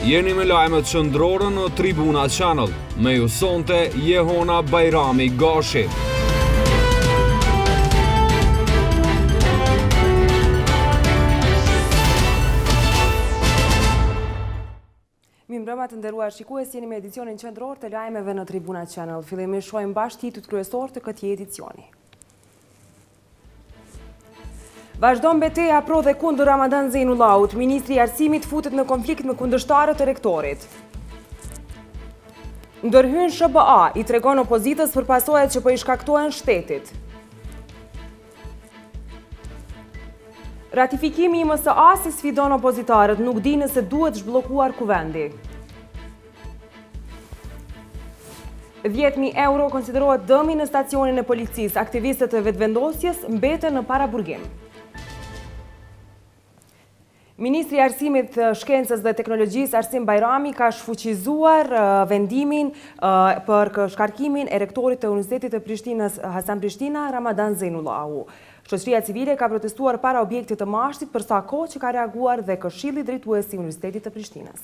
Jeni me lajmet qendrore në Tribuna Channel. Me ju sonte Jehona Bajrami Gashi. Mirëmbrëma të nderuar shikues, jeni me edicionin qendror të lajmeve në Tribuna Channel. Fillimisht shohim bashkë titujt kryesorë të këtij edicioni. Vazhdon beteja pro dhe kundër Ramadan Zejnullahut, Ministri i Arsimit futet në konflikt me kundërshtarët e rektorit. Ndërhyn SHBA, i tregon opozitës për pasojat që po i shkaktohen shtetit. Ratifikimi i MSA-së i sfidon opozitarët, nuk di nëse duhet zhbllokuar kuvendi. 10.000 euro konsiderohet dëmi në stacionin e policisë, aktivistët e Vetëvendosjes mbeten në paraburgim. Ministri i Arsimit, Shkencës dhe Teknologjisë, Arsim Bajrami, ka shfuqizuar vendimin për shkarkimin e rektorit të Universitetit të Prishtinës, Hasan Prishtina, Ramadan Zejnullahu. Shoqëria civile ka protestuar para objektit të MASHT-it për sa kohë që ka reaguar dhe Këshilli Drejtues i Universitetit të Prishtinës.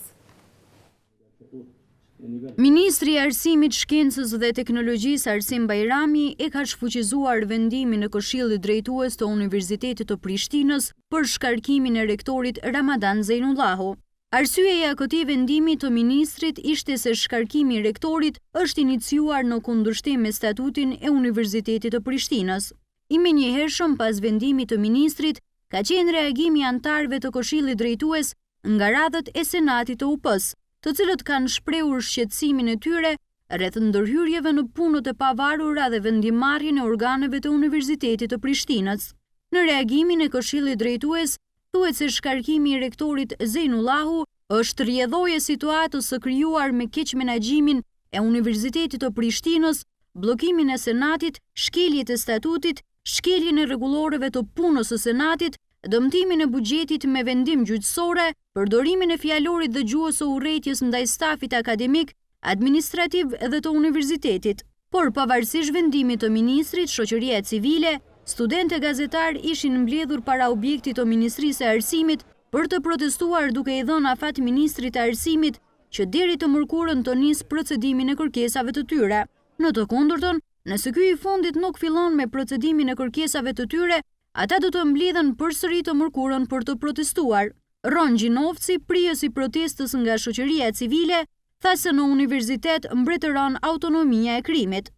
Ministri i Arsimit, Shkencës dhe Teknologjisë, Arsim Bajrami, e ka shfuqizuar vendimin e Këshillit Drejtues të Universitetit të Prishtinës për shkarkimin e rektorit Ramadan Zejnullahu. Arsyeja e këtij vendimi të ministrit ishte se shkarkimi i rektorit është iniciuar në kundërshtim me statutin e Universitetit të Prishtinës. I menjëhershëm pas vendimit të ministrit ka qenë reagimi i anëtarëve të Këshillit Drejtues nga radhët e Senatit të UP-së, të cilët kanë shprehur shqetësimin e tyre rreth ndërhyrjeve në punët e pavarura dhe vendimmarrjen e organeve të Universitetit të Prishtinës. Në reagimin e Këshillit Drejtues thuhet se shkarkimi i rektorit Zejnullahu është rrjedhojë e situatës së krijuar me keqmenaxhimin e Universitetit të Prishtinës, bllokimin e Senatit, shkeljet e statutit, shkeljen e rregulloreve të punës së Senatit, dëmtimin e buxhetit me vendim gjyqësore, përdorimin e fjalorit dhe gjuhës së urrejtjes ndaj stafit akademik, administrativ dhe të universitetit. Por pavarësisht vendimit të ministrit, shoqëria civile, studentë e gazetarë ishin mbledhur para objektit të Ministrisë së Arsimit për të protestuar duke i dhënë afat ministrit të Arsimit që deri të mërkurën të nisë procedimin e kërkesave të tyre. Në të kundërtën, nëse ky i fundit nuk fillon me procedimin e kërkesave të tyre, ata do të mblidhen përsëri të mërkurën për të protestuar. Rron Gjinovci, prijës i protestës nga shoqëria civile, tha se në universitet mbretëron autonomia e krimit.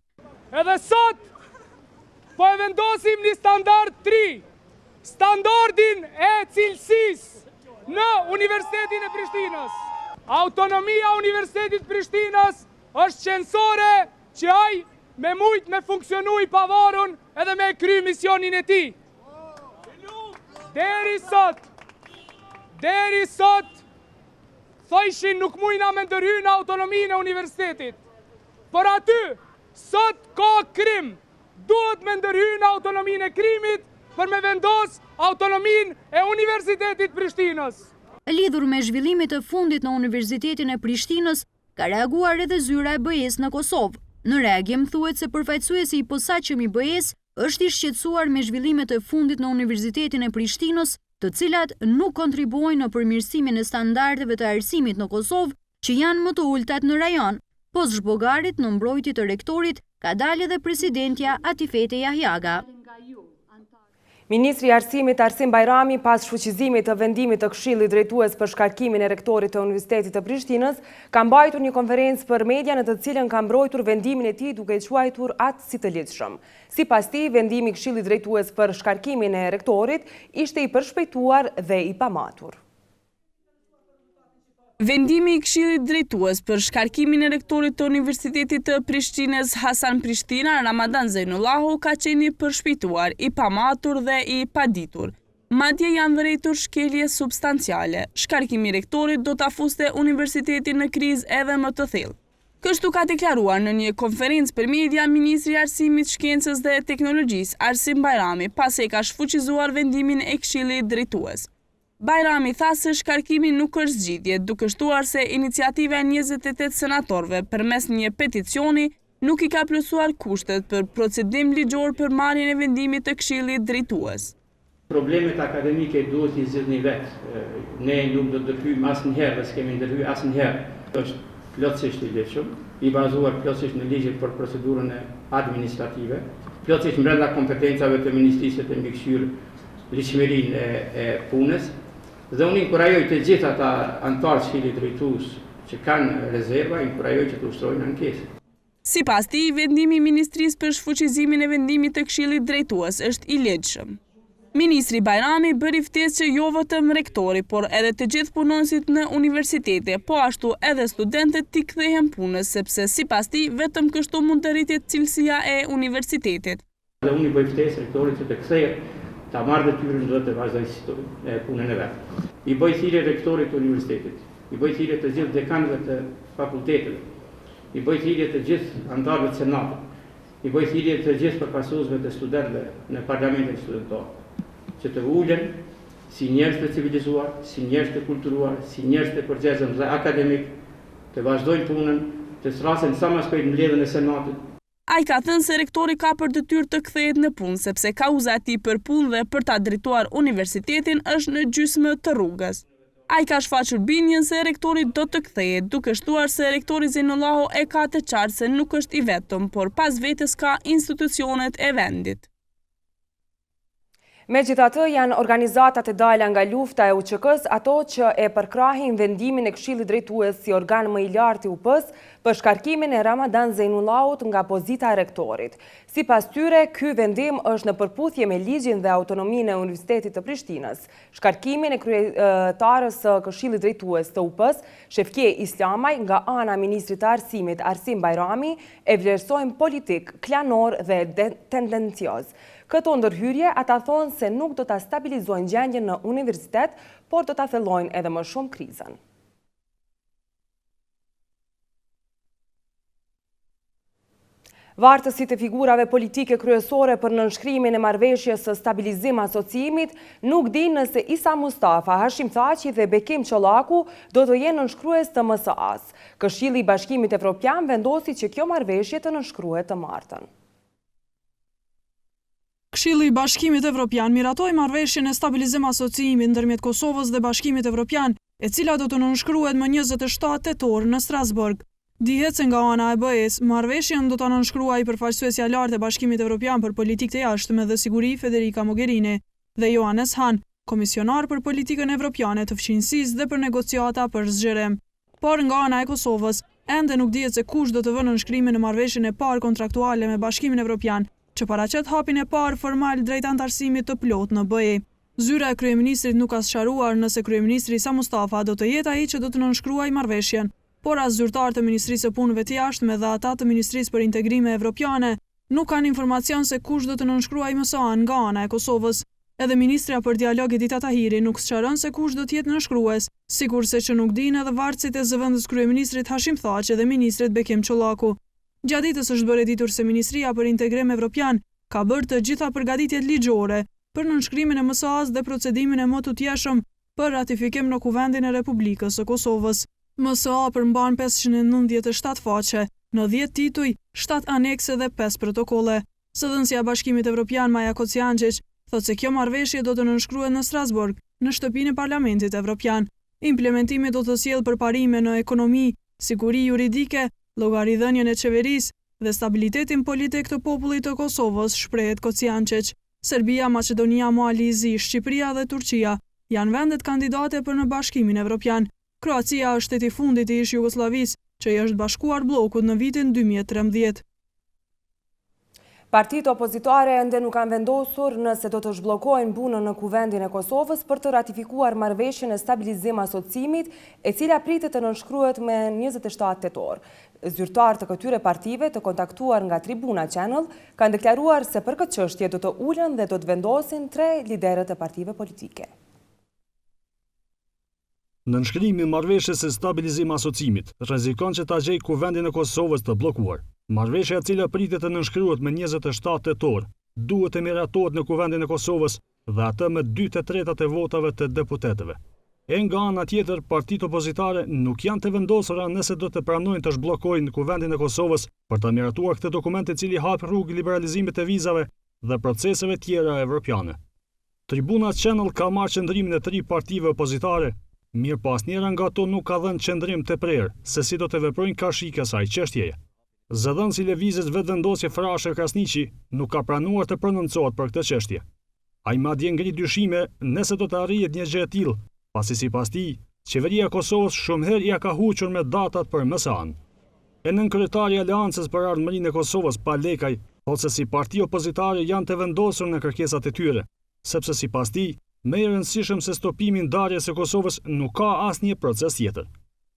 Edhe sot po e vendosim një standard të ri, standardin e cilësisë në Universitetin e Prishtinës. Autonomia e Universitetit të Prishtinës Është qenësore që ai me mujt me funksionu i pavarun edhe me e kry misionin e tij. Deri sot, deri sot, thojshin nuk mujna me ndërhy në autonominë e universitetit. Por aty, sot ka krim, duhet me ndërhy në autonominë e krimit për me vendos autonominë e Universitetit Prishtinës. Lidhur me zhvillimet e fundit në Universitetin e Prishtinës, Ka reaguar edhe zyra e BE-së në Kosovë. Në reagim thuhet se përfaqësuesi i posaçëm i BE-së është i shqetësuar me zhvillimet e fundit në Universitetin e Prishtinës, të cilat nuk kontribuojnë në përmirësimin e standardeve të arsimit në Kosovë, që janë më të ulëtat në rajon. Pos Zhbogarit, në mbrojtje të rektorit, ka dalë edhe presidentja Atifete Jahjaga. Ministri i Arsimit, Arsim Bajrami, pas shfuqizimit të vendimit të Këshillit Drejtues për shkarkimin e rektorit të Universitetit të Prishtinës, ka mbajtur një konferencë për media në të cilën ka mbrojtur vendimin e tij duke e quajtur atë si të ligjshëm. Sipas tij, vendimi i Këshillit Drejtues për shkarkimin e rektorit ishte i përshpejtuar dhe i pamatur. Vendimi i Këshillit Drejtues për shkarkimin e rektorit të Universitetit të Prishtinës, Hasan Prishtina, Ramadan Zejnullahu, ka qenë i përshpejtuar, i pamatur dhe i paditur. Madje janë vërejtur shkelje substanciale. Shkarkimi i rektorit do ta fuste universitetin në krizë edhe më të thellë. Kështu ka deklaruar në një konferencë për media ministri i Arsimit, Shkencës dhe Teknologjisë, Arsim Bajrami, pasi e ka shfuqizuar vendimin e Këshillit Drejtues. Bajrami tha se shkarkimi nuk është zgjidhje, duke shtuar se iniciativa e 28 senatorëve përmes një peticioni nuk i ka plotësuar kushtet për procedim ligjor për marrjen e vendimit të Këshillit Drejtues. Problemet akademike duhet t'i zgjidhni vetë. Ne nuk do të ndërhyjmë asnjëherë dhe s'kemi ndërhyrë asnjëherë. Është plotësisht i ligjshëm, i bazuar plotësisht në ligjin për procedurën administrative, plotësisht brenda kompetencave të ministrisë që të mbikëqyrë ligjshmërinë e, e punës. Dhe unë inkurajoj të gjithë ata anëtarë të Këshillit Drejtues që kanë rezerva, inkurajoj që të ushtrojnë ankesë. Sipas tij, vendimi i Ministrisë për shfuqizimin e vendimit të Këshillit Drejtues është i ligjshëm. Ministri Bajrami bëri ftesë që jo vetëm rektori, por edhe të gjithë punonjësit në universitete, po ashtu edhe studentët t'i kthehen punës, sepse sipas tij, vetëm kështu mund të rritet cilësia e universitetit. Dhe unë i bëj ftesë rektorit që të kthehet, ta marrë detyrën dhe të vazhdojë punën e vet. I bëj thirrje rektorit të universitetit, i bëj thirrje të gjithë dekanëve të fakulteteve, i bëj thirrje të gjithë anëtarëve të senatit, i bëj thirrje të gjithë përfaqësuesve të studentëve në parlamentin studentor, që të ulen si njerëz të civilizuar, si njerëz të kulturuar, si njerëz të përgjegjshëm dhe akademik, të vazhdojnë punën, të thërrasin sa më shpejt mbledhjen e senatit, Ai ka thënë se rektori ka për detyrë të kthehet në punë, sepse kauza e tij për punë dhe për ta drejtuar universitetin është në gjysmë të rrugës. Ai ka shfaqur bindjen se rektori do të kthehet, duke shtuar se rektori Zejnullahu e ka të qartë se nuk është i vetëm, por pas vetes ka institucionet e vendit. Megjithatë, janë organizatat e dala nga lufta e UÇK-së ato që e përkrahin vendimin e Këshillit Drejtues si organ më i lartë i UP-së për shkarkimin e Ramadan Zejnullahut nga pozita e rektorit. Sipas tyre, ky vendim është në përputhje me ligjin dhe autonominë e Universitetit të Prishtinës. Shkarkimin e kryetares së Këshillit Drejtues të UP-së, Shefkie Islamaj, nga ana e ministrit të Arsimit, Arsim Bajrami, e vlerësojnë politik, klanor dhe tendencioz. Këto ndërhyrje, ata thonë se nuk do ta stabilizojnë gjendjen në universitet, por do ta thellojnë edhe më shumë krizën. Vartësit e figurave politike kryesore për nënshkrimin e marrëveshjes së stabilizim asociimit nuk dinë nëse Isa Mustafa, Hashim Thaçi dhe Bekim Çollaku do të jenë nënshkrues të MSA-së. Këshilli i Bashkimit Evropian vendosi që kjo marrëveshje të nënshkruhet të martën. Këshilli i Bashkimit Evropian miratoi marrëveshjen e stabilizim-asociimit ndërmjet Kosovës dhe Bashkimit Evropian, e cila do të nënshkruhet më 27 tetor në Strasburg. Dihet se nga ana e BE-së, marrëveshjen do ta nënshkruajë përfaqësuesja e lartë e Bashkimit Evropian për Politikë të Jashtme dhe Siguri Federica Mogherini dhe Johannes Hahn, komisionar për Politikën Evropiane të Fqinjësisë dhe për negociata për zgjerim. Por, nga ana e Kosovës, ende nuk dihet se kush do të vë nënshkrimin në marrëveshjen e parë kontraktuale me Bashkimin Evropian, që paraqet hapin e parë formal drejt anëtarësimit të plotë në BE. Zyra e kryeministrit nuk ka sqaruar nëse kryeministri Isa Mustafa do të jetë ai që do të nënshkruajë marrëveshjen, por as zyrtarë të Ministrisë së Punëve të Jashtme dhe ata të Ministrisë për Integrime Evropiane Nuk kanë informacion se kush do të nënshkruajë MSA-në nga ana e Kosovës. Edhe ministrja për Dialog Edita Tahiri nuk sqaron se kush do të jetë nënshkrues, sikurse që nuk dinë edhe vartësit e zëvendëskryeministrit Hashim Thaçi dhe ministrit Bekim Çollaku. Gjatë ditës është bërë e ditur se Ministria për Integrim Evropian ka bërë të gjitha përgatitjet ligjore për nënshkrimin e MSA-së dhe procedimin e mëtutjeshëm për ratifikim në Kuvendin e Republikës së Kosovës. MSA përmban 597 faqe, në 10 tituj, 7 anekse dhe 5 protokolle. Zëdhënësja e Bashkimit Evropian Maja Kocijançiq thotë se kjo marrëveshje do të nënshkruhet në Strasburg, në shtëpinë e Parlamentit Evropian. Implementimi do të sjellë përparime në ekonomi, siguri juridike, llogaridhënien e qeverisë dhe stabilitetin politik të popullit të Kosovës, shprehet Kocijançiq. Serbia, Maqedonia, Mali i Zi, Shqipëria dhe Turqia janë vendet kandidate për në Bashkimin Evropian. Kroacia është shteti i fundit i ish-Jugosllavisë që i është bashkuar bllokut në vitin 2013. Partitë opozitare ende nuk kanë vendosur nëse do të zhbllokojnë punën në Kuvendin e Kosovës për të ratifikuar marrëveshjen e stabilizim asociimit, e cila pritet të nënshkruhet me 27 tetor. Zyrtarë të këtyre partive të kontaktuar nga Tribuna Channel kanë deklaruar se për këtë çështje do të ulen dhe do të vendosin tre liderët e partive politike. Nënshkrimi i marrëveshjes së stabilizim asociimit rrezikon që ta gjejë Kuvendin e Kosovës të bllokuar. Marrëveshja e cila pritet të nënshkruhet më 27 tetor, duhet të miratohet në Kuvendin e Kosovës dhe atë me 2/3 e votave të deputetëve. E nga ana tjetër, partitë opozitare nuk janë të vendosura nëse do të pranojnë të zhbllokojnë Kuvendin e Kosovës për ta miratuar këtë dokument i cili hap rrugë liberalizimit të vizave dhe proceseve tjera evropiane. Tribuna Channel ka marrë qëndrimin e tri partive opozitare, mirëpo asnjëra nga to nuk ka dhënë qëndrim të prerë se si do të veprojnë karshi kësaj çështjeje. Zëdhënësi i Lëvizjes Vetëvendosje Frashër Krasniqi nuk ka pranuar të prononcohet për këtë çështje. Ai madje ngri dyshime nëse do të arrihet një gjë e tillë, pasi sipas tij, Qeveria e Kosovës shumë herë ia ka huqur me datat për MSA-në. E nënkryetari i Aleancës për Ardhmërinë e Kosovës, Pal Lekaj, thotë se si parti opozitare janë të vendosur në kërkesat e tyre, sepse sipas tij, më i rëndësishëm se stopimi i ndarjes së Kosovës nuk ka asnjë proces tjetër.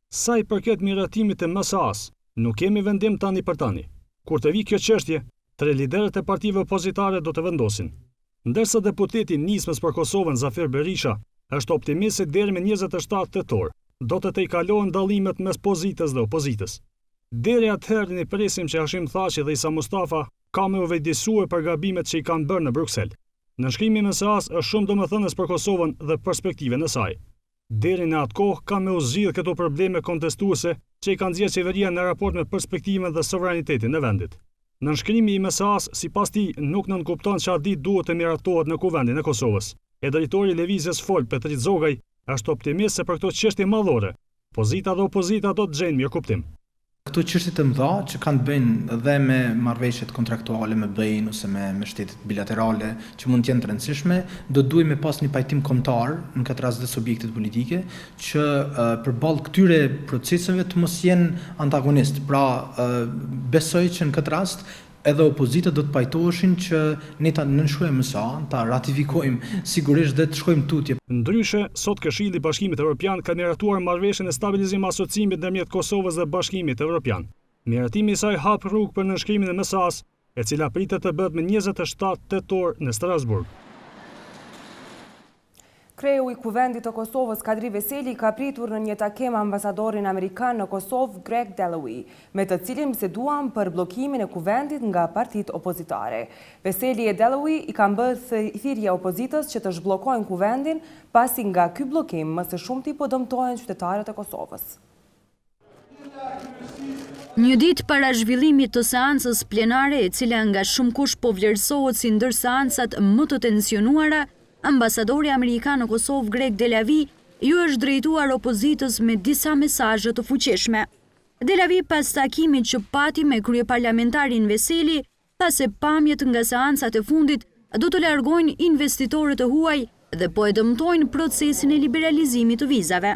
Sa i përket miratimit të MSA-së, nuk kemi vendim tani për tani. Kur të vijë kjo çështje, tre liderët e partive opozitare do të vendosin. Ndërsa deputeti i Nismës për Kosovën Zafir Berisha është optimist se deri më 27 tetor do të tejkalohen dallimet mes pozitës dhe opozitës. Deri atëherë ne presim që Hashim Thaçi dhe Isa Mustafa ka me u vetëdijesue për gabimet që i kanë bërë në Bruksel. Nënshkrimi i MSA-së është shumë domethënës për Kosovën dhe perspektivën e saj. Deri në atë kohë kanë me u zgjidh këto probleme kontestuese që i ka nxjerrë qeveria në raport me perspektivën dhe sovranitetin e vendit. Nënshkrimi i MSA-së sipas tij nuk nënkupton që atë ditë duhet të miratohet në Kuvendin e Kosovës. E drejtori i Lëvizjes Fol Petrit Zogaj është optimist se për këto çështje madhore, pozita dhe opozita do të gjejnë mirëkuptim. Këto çështje të mëdha që kanë të bëjnë dhe me marrëveshjet kontraktuale me BE-në ose me me shtetet bilaterale që mund të jenë të rëndësishme, do të duhej me pas një pajtim kombëtar, në këtë rast dhe subjektet politike, që përballë këtyre proceseve të mos jenë antagonistë. Pra, besoj që në këtë rast Edhe opozita do të pajtoheshin që ne ta nënshkruajmë MSA-n, ta ratifikojmë sigurisht dhe të shkojmë tutje. Ndryshe, sot Këshilli i Bashkimit Evropian ka miratuar marrëveshjen e stabilizim-asociimit ndërmjet Kosovës dhe Bashkimit Evropian. Miratimi i saj hap rrugë për nënshkrimin e MSA-së, e cila pritet të bëhet më 27 tetor në Strasburg. Kreu i Kuvendit të Kosovës, Kadri Veseli, ka pritur në një takim ambasadorin amerikan në Kosovë, Greg Delawie, me të cilin biseduan për bllokimin e Kuvendit nga partitë opozitare. Veseli e Delawie i kanë bërë thirrje opozitës që të zhbllokojnë Kuvendin, pasi nga ky bllokim më së shumti po dëmtohen qytetarët e Kosovës. Një ditë para zhvillimit të seancës plenare, e cila nga shumëkush po vlerësohet si ndër seancat më të tensionuara, ambasadori amerikan në Kosovë Greg Delawie iu është drejtuar opozitës me disa mesazhe të fuqishme. Delawie pas takimit që pati me kryeparlamentarin Veseli, tha se pamjet nga seancat e fundit do të largojnë investitorët e huaj dhe po e dëmtojnë procesin e liberalizimit të vizave.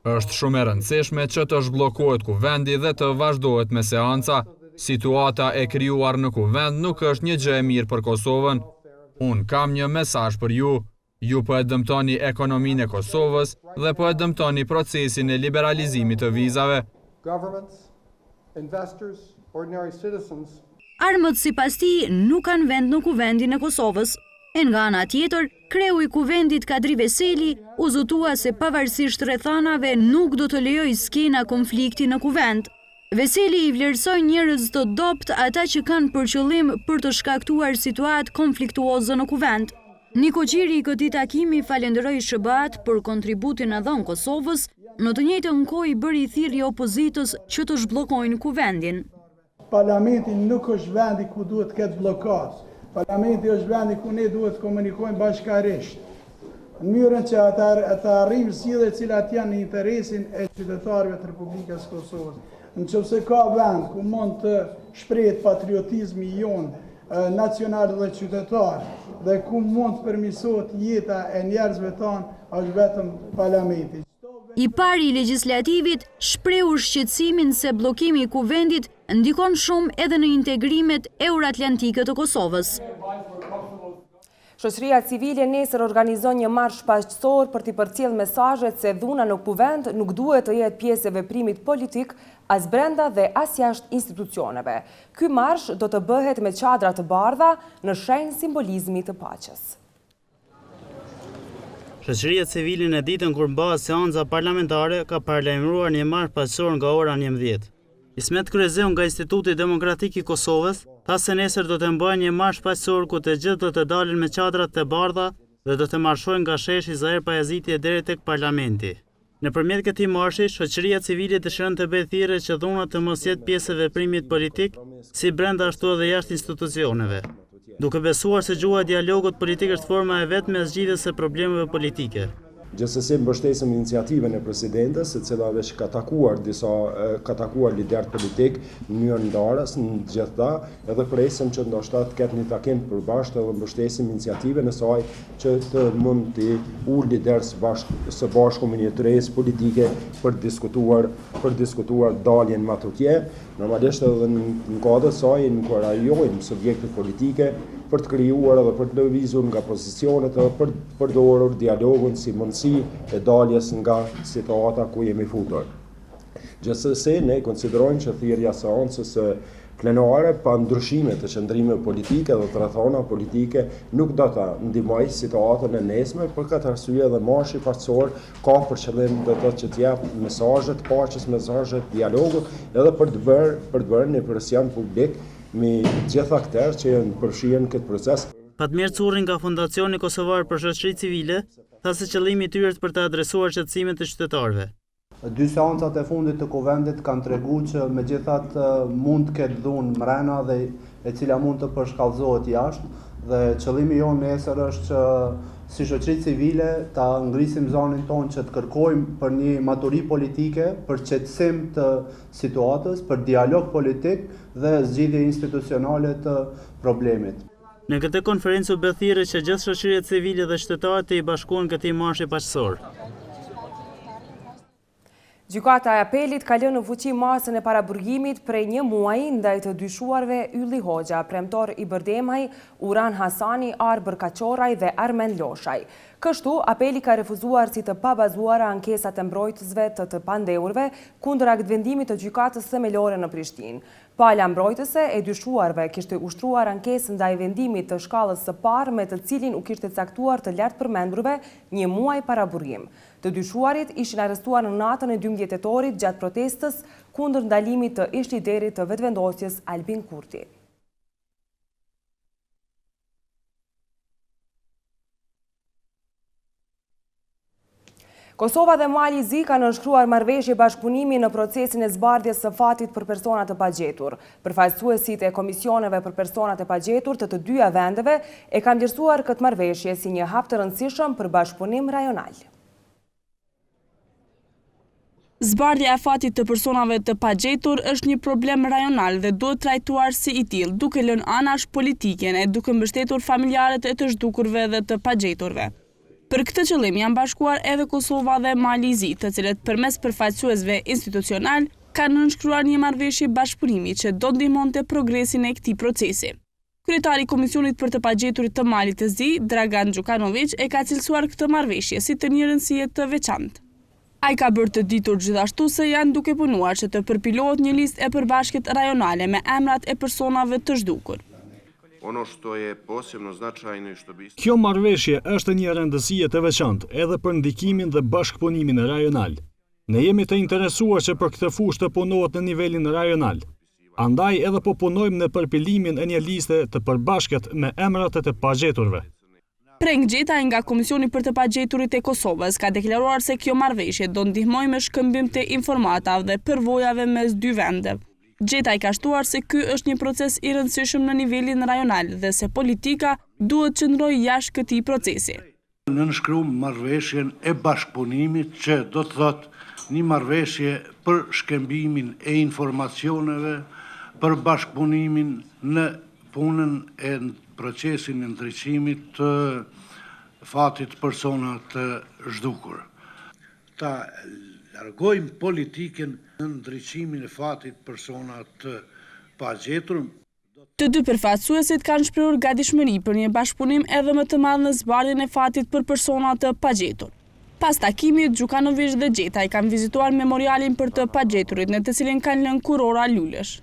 Është shumë e rëndësishme që të zhbllokohet Kuvendi dhe të vazhdohet me seanca. Situata e krijuar në Kuvend nuk është një gjë e mirë për Kosovën. Unë kam një mesazh për ju. Ju po e dëmtoni ekonominë e Kosovës dhe po e dëmtoni procesin e liberalizimit të vizave. Armët sipas tij nuk kanë vend në Kuvendin e Kosovës. E nga ana tjetër, kreu i Kuvendit Kadri Veseli u zotua se pavarësisht rrethanave nuk do të lejojë skena konflikti në Kuvend. Veseli i vlerësoi njerëz të dobët ata që kanë për qëllim për të shkaktuar situatë konfliktuoze në Kuvend. Nikoqiri i këtij takimi falënderoi SHBA-të për kontributin e dhënë Kosovës, në të njëjtën kohë i bëri thirrje opozitës që të zhbllokojnë Kuvendin. Parlamenti nuk është vendi ku duhet të ketë bllokadë. Parlamenti është vendi ku ne duhet të komunikojmë bashkarisht. Në mënyrën që të arrijmë zgjidhje të cilat janë në interesin e qytetarëve të Republikës së Kosovës. Në qoftë se ka vend ku mund të shprehet patriotizmi jonë nacional dhe qytetar dhe ku mund të përmirësohet jeta e njerëzve tanë, është vetëm parlamenti. I pari i legjislativit shprehu shqetësimin se bllokimi i Kuvendit ndikon shumë edhe në integrimet euroatlantike të Kosovës. Shoqëria civile nesër organizon një marsh paqësor për t'i përcjellë mesazhet se dhuna në Kuvend nuk duhet të jetë pjesë e veprimit politik as brenda dhe as jashtë institucioneve. Ky marsh do të bëhet me çadra të bardha në shenjë simbolizmi të paqes. Shoqëria civile në ditën kur mbahet seanca parlamentare ka paralajmëruar një marsh paqësor nga ora 11. Ismet Kryeziu nga Instituti Demokratik i Kosovës tha se nesër do të mbajnë një marsh paqësor ku të gjithë do të dalin me çadra të bardha dhe do të marshojnë nga sheshi Zahir Pajaziti e deri tek Parlamenti. Nëpërmjet këtij marshi, shoqëria civile dëshiron të bëjë thirrje që dhuna të mos jetë pjesë e veprimit politik, si brenda ashtu edhe jashtë institucioneve. duke besuar se gjuha e dialogut politik është forma e vetme e zgjidhjes së problemeve politike. Gjithsesi mbështesim iniciativën e presidentes, e cila veç ka takuar disa ka takuar liderët politikë në mënyrë ndaras në gjitha, edhe presim që ndoshta të ketë një takim të përbashkët edhe mbështesim iniciativën e saj që të mund t'i ulë liderët së bashku, së bashku me një tryezë politike për të diskutuar për të diskutuar daljen ma tutje. Normalisht edhe në kuadër të saj inkurajojmë subjektet politike për të krijuar edhe për të lëvizur nga pozicionet edhe për të përdorur dialogun si mundësi e daljes nga situata ku jemi futur. Gjithsesi, ne konsiderojmë që thirrja e seancës plenare pa ndryshime të qëndrimeve politike dhe të rrethana politike nuk do ta ndihmojë situatën e nesme, për këtë arsye edhe marshi paqësor ka për qëllim do të thotë që të jap mesazhe të paqes, mesazhe të dialogut, edhe për të bërë për të bërë një presion publik me gjithë akterët që janë përfshirë në këtë proces. Fatmir Curri nga Fondacioni Kosovar për Shoqëri Civile tha se qëllimi i tyre është për të adresuar shqetësimet e qytetarëve. Dy seancat e fundit të Kuvendit kanë tregu që megjithatë mund të ketë dhunë mrena dhe e cila mund të përshkallëzohet jashtë dhe qëllimi jonë nesër është që si shoqëri civile ta ngrisim zanin tonë që të kërkojmë për një maturi politike, për qetësim të situatës, për dialog politik dhe zgjidhje institucionale të problemit. Në këtë konferencë u bë thirrje që gjithë shoqëria civile dhe qytetarët t'i bashkohen këtij marshi paqësor. Gjykata e Apelit ka lënë në fuqi masën e paraburgimit prej një muaji ndaj të dyshuarve Ylli Hoxha, Premtor Ibërdemaj, Uran Hasani, Arbër Kaçorraj dhe Armend Loshaj. Kështu, Apeli ka refuzuar si të pabazuara ankesat e mbrojtësve të të pandehurve kundër aktvendimit të Gjykatës Themelore në Prishtinë. Pala mbrojtëse e dyshuarve kishte ushtruar ankesë ndaj vendimit të shkallës së parë me të cilin u kishte caktuar të lartpërmendurve një muaj paraburgim. Të dyshuarit ishin arrestuar në natën e 12 tetorit gjatë protestës kundër ndalimit të ish-liderit të Vetëvendosjes Albin Kurti. Kosova dhe Mali i Zi kanë nënshkruar marrëveshje bashkëpunimi në procesin e zbardhjes së fatit për persona të pagjetur. Përfaqësuesit e komisioneve për personat e pagjetur të të dyja vendeve e kanë vlerësuar këtë marrëveshje si një hap të rëndësishëm për bashkëpunim rajonal. Zbardhja e fatit të personave të pagjetur është një problem rajonal dhe duhet trajtuar si i tillë, duke lënë anash politikën e duke mbështetur familjarët e të zhdukurve dhe të pagjeturve. Për këtë qëllim janë bashkuar edhe Kosova dhe Mali i Zi, të cilët përmes përfaqësuesve institucionalë kanë nënshkruar një marrëveshje bashkëpunimi që do ndihmonte progresin e këtij procesi. Kryetari i Komisionit për të Pagjeturit të Malit të Zi, Dragan Gjukanoviq, e ka cilësuar këtë marrëveshje si të një rëndësie të veçantë. Ai ka bërë të ditur gjithashtu se janë duke punuar që të përpilohet një listë e përbashkët rajonale me emrat e personave të zhdukur. Kjo marrëveshje është e një rëndësie të veçantë edhe për ndikimin dhe bashkëpunimin rajonal. Ne jemi të interesuar që për këtë fushë të punohet në nivelin rajonal. Andaj edhe po punojmë në përpilimin e një liste të përbashkët me emrat e të pagjeturve. Preng Gjetaj nga Komisioni për të Pagjeturit e Kosovës ka deklaruar se kjo marrëveshje do ndihmojë me shkëmbim të informatave dhe përvojave mes dy vendeve. Gjetaj ka shtuar se ky është një proces i rëndësishëm në nivelin rajonal dhe se politika duhet të qëndrojë jashtë këtij procesi. Nënshkruam marrëveshjen e bashkëpunimit që do të thotë një marrëveshje për shkëmbimin e informacioneve, për bashkëpunimin në punën e procesin e ndriçimit të fatit persona të zhdukur. Ta largojmë politikën në ndriçimin e fatit persona të pagjetur. Të dy përfaqësuesit kanë shprehur gatishmëri për një bashkëpunim edhe më të madh në zbardhjen e fatit për persona të pagjetur. Pas takimit, Gjukanoviq dhe Gjetaj kanë vizituar memorialin për të pagjeturit në të cilin kanë lënë kurora lulesh.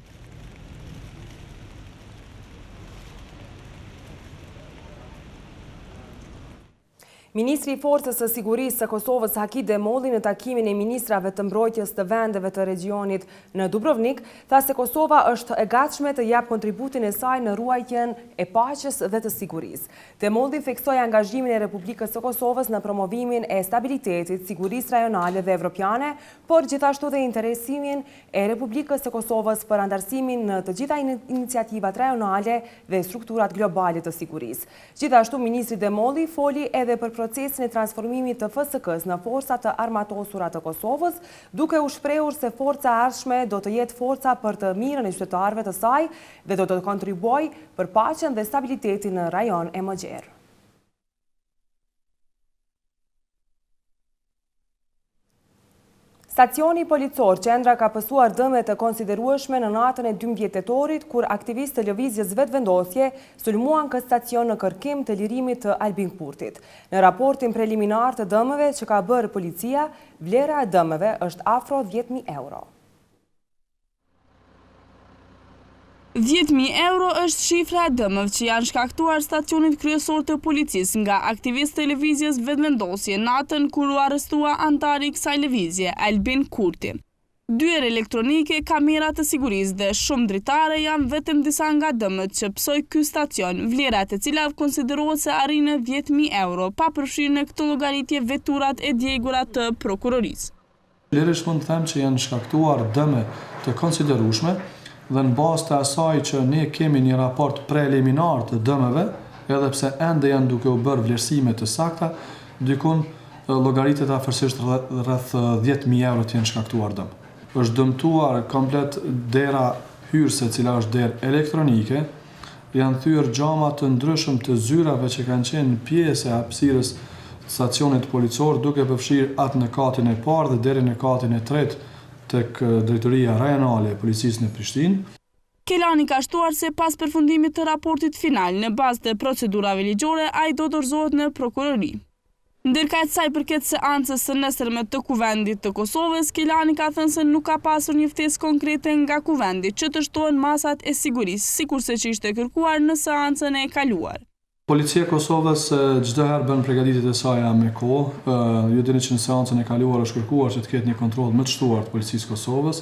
Ministri i Forcës së Sigurisë së Kosovës Haki Demolli në takimin e ministrave të mbrojtjes të vendeve të regjionit në Dubrovnik, tha se Kosova është e gatshme të japë kontributin e saj në ruajtjen e paqes dhe të sigurisë. Demolli theksoi angazhimin e Republikës së Kosovës në promovimin e stabilitetit, sigurisë rajonale dhe evropiane, por gjithashtu dhe interesimin e Republikës së Kosovës për anëtarësimin në të gjitha iniciativat rajonale dhe strukturat globale të sigurisë. Gjithashtu, ministri Demolli foli edhe për procesin e transformimit të FSK-së në Forca të Armatosura të Kosovës, duke u shprehur se forca e ardhshme do të jetë forca për të mirën e qytetarëve të saj dhe do të kontribuojë për paqen dhe stabilitetin në rajon e më gjerë. Stacioni policor Qendra ka pësuar dëme të konsiderueshme në natën e 12 tetorit, kur aktivistë të lëvizjes Vetëvendosje sulmuan këtë stacion në kërkim të lirimit të Albin Kurtit. Në raportin preliminar të dëmeve që ka bërë policia, vlera e dëmeve është afro 10.000 euro. 10.000 euro është shifra e dëmeve që janë shkaktuar stacionit kryesor të policisë nga aktivistë të lëvizjes Vetëvendosje natën kur u arrestua anëtari i kësaj lëvizje, Albin Kurti. Dyer elektronike, kamera të sigurisë dhe shumë dritare janë vetëm disa nga dëmet që pësoi ky stacion, vlera e të cilave konsiderohet se arrin në 10.000 euro, pa përfshirë në këtë llogaritje veturat e djegura të prokurorisë. Lirisht mund të them që janë shkaktuar dëme të konsiderueshme dhe në bazë të asaj që ne kemi një raport preliminar të dëmeve, edhe pse ende janë duke u bërë vlerësime të sakta, dikun llogaritet afërsisht rreth 10.000 euro të jenë shkaktuar dëm. Është dëmtuar komplet dera hyrëse e cila është derë elektronike, Janë thyer xhama të ndryshëm të zyrave që kanë qenë pjesë e hapësirës të stacionit policor, duke përfshirë atë në katin e parë dhe deri në katin e tretë tek Drejtoria Rajonale e Policisë në Prishtinë. Kelani ka shtuar se pas përfundimit të raportit final, në bazë të procedurave ligjore, ai do dorëzohet në prokurori. Ndërkaq sa i përket seancës së nesërme të Kuvendit të Kosovës, Kelani ka thënë se nuk ka pasur një ftesë konkrete nga Kuvendi që të shtohen masat e sigurisë, sikurse që ishte kërkuar në seancën e kaluar. Policia e Kosovës çdo herë bën pregaditjet e saja me kohë. Ju dini që në seancën e kaluar është kërkuar që të ketë një kontroll më të shtuar të Policisë së Kosovës.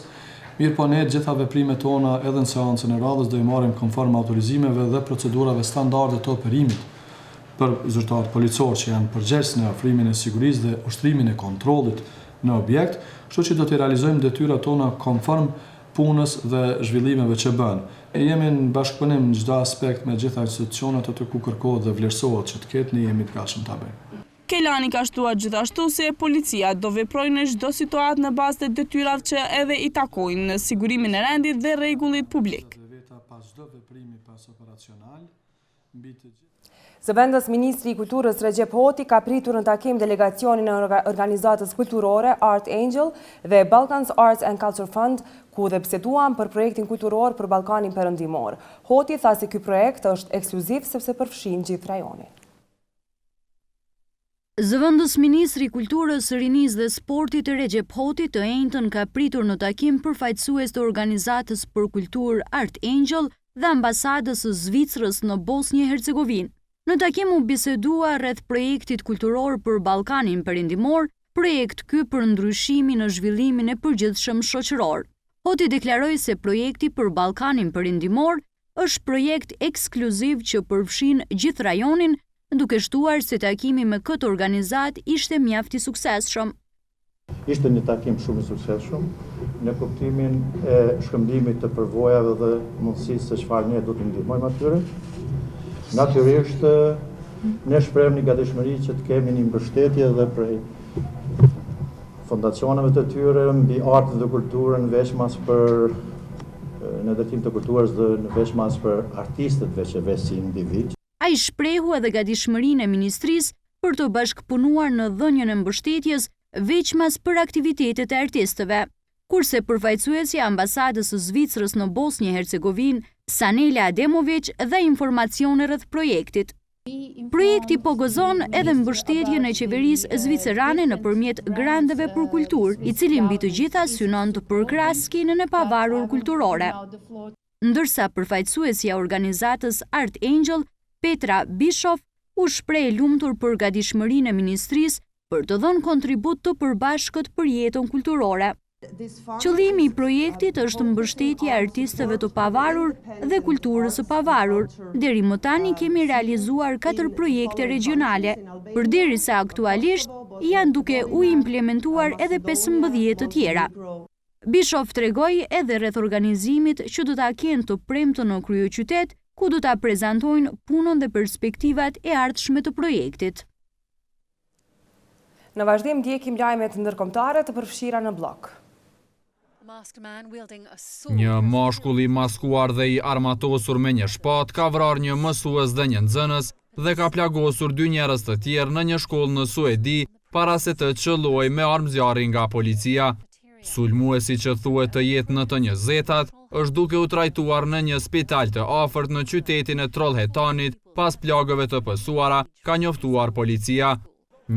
Mirëpo ne të gjitha veprimet tona edhe në seancën e radhës do i marrim konform autorizimeve dhe procedurave standarde të operimit për zyrtarët policorë që janë përgjegjës në afrimin e sigurisë dhe ushtrimin e kontrollit në objekt, kështu që do t'i realizojmë detyrat tona konform punës dhe zhvillimeve që bëhen. Jemi në bashkëpunim në çdo aspekt me gjitha institucionet aty ku kërkohet dhe vlerësohet që të ketë, ne jemi të gatshëm ta bëjmë. Kelani ka shtuar gjithashtu se policia do veprojë në çdo situatë në bazë të detyrave që edhe i takojnë në sigurimin e rendit dhe rregullit publik. Zëvendës Ministri i Kulturës Rexhep Hoti ka pritur në takim delegacionin e organizatës kulturore Art Angel dhe Balkans Arts and Culture Fund, ku dhe biseduan për projektin kulturor për Ballkanin Perëndimor. Hoti tha se ky projekt është ekskluziv sepse përfshin gjithë rajonin. Zëvendës Ministri i Kulturës, Rinisë dhe Sportit Rexhep Hoti të enjten ka pritur në takim përfaqësues të organizatës për kulturë Art Angel dhe Ambasadës së Zvicrës në Bosnjë e Hercegovinë. Në takim u bisedua rreth projektit kulturor për Ballkanin Perëndimor, projekt ky për ndryshimin në zhvillimin e përgjithshëm shoqëror. Hoti deklaroi se projekti për Ballkanin Perëndimor është projekt ekskluziv që përfshin gjithë rajonin duke shtuar se takimi me këtë organizatë ishte mjaft i suksesshëm. Ishte një takim shumë i suksesshëm në kuptimin e shkëmbimit të përvojave dhe mundësisë se çfarë ne do t'u ndihmojmë atyre. Natyrisht, ne shprehëm një gatishmëri që të kemi një mbështetje dhe prej fondacioneve të tyre mbi artin dhe kulturën veçmas për në drejtim të kulturës dhe në veçmas për artistët veç e veç si individë. Ai shprehu edhe gatishmërinë e ministrisë për të bashkëpunuar në dhënien e mbështetjes veçmas për aktivitetet e artistëve. Kurse përfaqësuesja e Ambasadës së Zvicrës në Bosnjë e Hercegovinë, Sanela Ademoviq dha informacione rreth projektit. Projekti po gëzon edhe mbështetjen e qeverisë zvicerane nëpërmjet granteve për kulturë, i cili mbi të gjitha synon të përkrahë skenën e pavarur kulturore. Ndërsa përfaqësuesja e organizatës Art Angel, Petra Bischoff, u shpreh e lumtur për gatishmërinë e Ministrisë për të dhënë kontribut të përbashkët për jetën kulturore. Qëllimi i projektit është mbështetja e artistëve të pavarur dhe kulturës së pavarur. Deri më tani kemi realizuar katër projekte regjionale, përderisa aktualisht janë duke u implementuar edhe 15 të tjera. Bischoff tregoi edhe rreth organizimit që do ta kenë të premten në kryeqytet, ku do ta prezantojnë punën dhe perspektivat e ardhshme të projektit. Në vazhdim ndjekim lajmet ndërkombëtare të përfshira në bllok. Një mashkull i maskuar dhe i armatosur me një shpatë ka vrarë një mësues dhe një nxënës dhe ka plagosur dy njerëz të tjerë në një shkollë në Suedi para se të qëllohej me armë zjarri nga policia. Sulmuesi që thuhet të jetë në të njëzetat, është duke u trajtuar në një spital të afërt në qytetin e Trollhättanit pas plagëve të pësuara, ka njoftuar policia.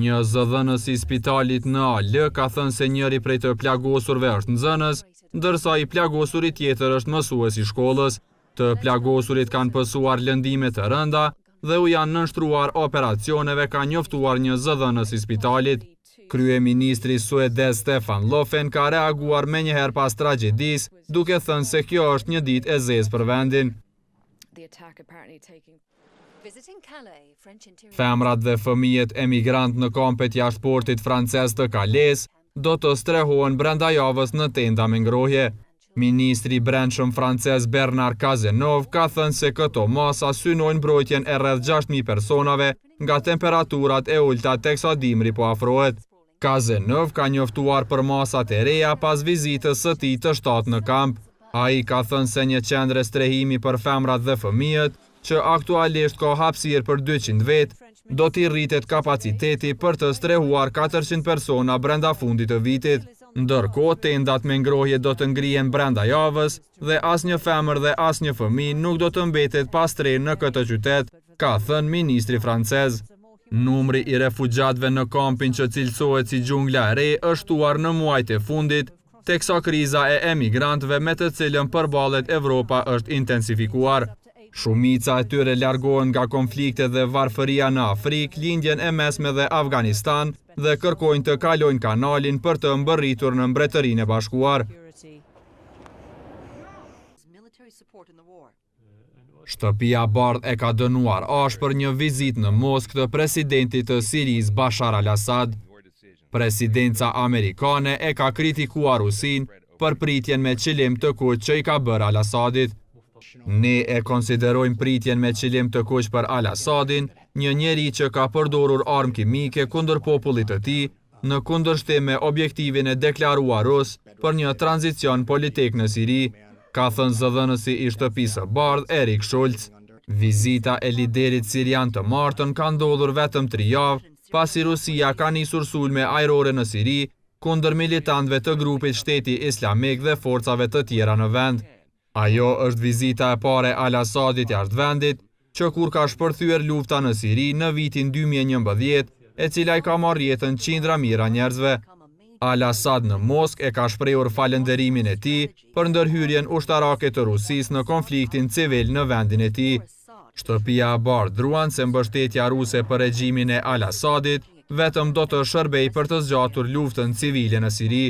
Një zëdhënës i spitalit në AL ka thënë se njëri prej të plagosurve është nxënës, ndërsa i plagosuri tjetër është mësues i shkollës. Të plagosurit kanë pësuar lëndime të rënda dhe u janë nënshtruar operacioneve, ka njoftuar një zëdhënës i spitalit. Kryeministri suedez Stefan Löfven ka reaguar menjëherë pas tragjedisë, duke thënë se kjo është një ditë e zezë për vendin. Femrat dhe fëmijët emigrantë në kampet jashtë portit francez të Calais do të strehohen brenda javës në tenda me ngrohje. Ministri i Brendshëm francez Bernard Cazeneuve ka thënë se këto masa synojnë mbrojtjen e rreth 6.000 personave nga temperaturat e ulëta teksa dimri po afrohet. Cazeneuve ka njoftuar për masat e reja pas vizitës së tij të shtatë në kamp. Ai ka thënë se një qendër strehimi për femrat dhe fëmijët, që aktualisht ka hapësirë për 200 vetë, do t'i rritet kapaciteti për të strehuar 400 persona brenda fundit të vitit. Ndërkohë, tendat me ngrohje do të ngrihen brenda javës dhe asnjë femër dhe asnjë fëmijë nuk do të mbetet pa strehë në këtë qytet, ka thënë ministri francez. Numri i refugjatëve në kampin që cilësohet si xhungla e re është shtuar në muajt e fundit, teksa kriza e emigrantëve me të cilën përballet Evropa është intensifikuar. Shumica e tyre largohen nga konfliktet dhe varfëria në Afrikë, Lindjen e Mesme dhe Afganistan dhe kërkojnë të kalojnë kanalin për të mbërritur në Mbretërinë e Bashkuar. Shtëpia e Bardhë e ka dënuar ashpër një vizitë në Moskë të presidentit të Sirisë Bashar al-Assad. Presidenca amerikane e ka kritikuar Rusinë për pritjen me qilim të kuq që i ka bërë al-Assadit. Ne e konsiderojmë pritjen me qilim të kuq për al-Assadin, një njeri që ka përdorur armë kimike kundër popullit të tij, në kundërshtim me objektivin e deklaruar rus për një tranzicion politik në Siri, ka thënë zëdhënësi i Shtëpisë së Bardhë Eric Schultz. Vizita e liderit sirian të martën ka ndodhur vetëm tri javë, pasi Rusia ka nisur sulme ajrore në Siri kundër militantëve të grupit Shteti Islamik dhe forcave të tjera në vend. Ajo është vizita e parë e Al-Assadit jashtë vendit, që kur ka shpërthyer lufta në Siri në vitin 2011, e cila i ka marrë jetën qindra mijëra njerëzve. Al-Assad në Moskë e ka shprehur falënderimin e tij për ndërhyrjen ushtarake të Rusisë në konfliktin civil në vendin e tij. Shtëpia e Bardhë druan se mbështetja ruse për regjimin e Al-Assadit vetëm do të shërbejë për të zgjatur luftën civile në Siri.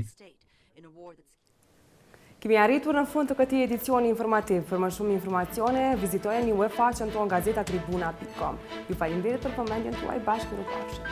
Kemi arritur në fund të këtij edicioni informativ. Për më shumë informacione, vizitojeni web faqen tonë gazetatribuna.com. Ju faleminderit për vëmendjen tuaj, bashkë mirupafshim.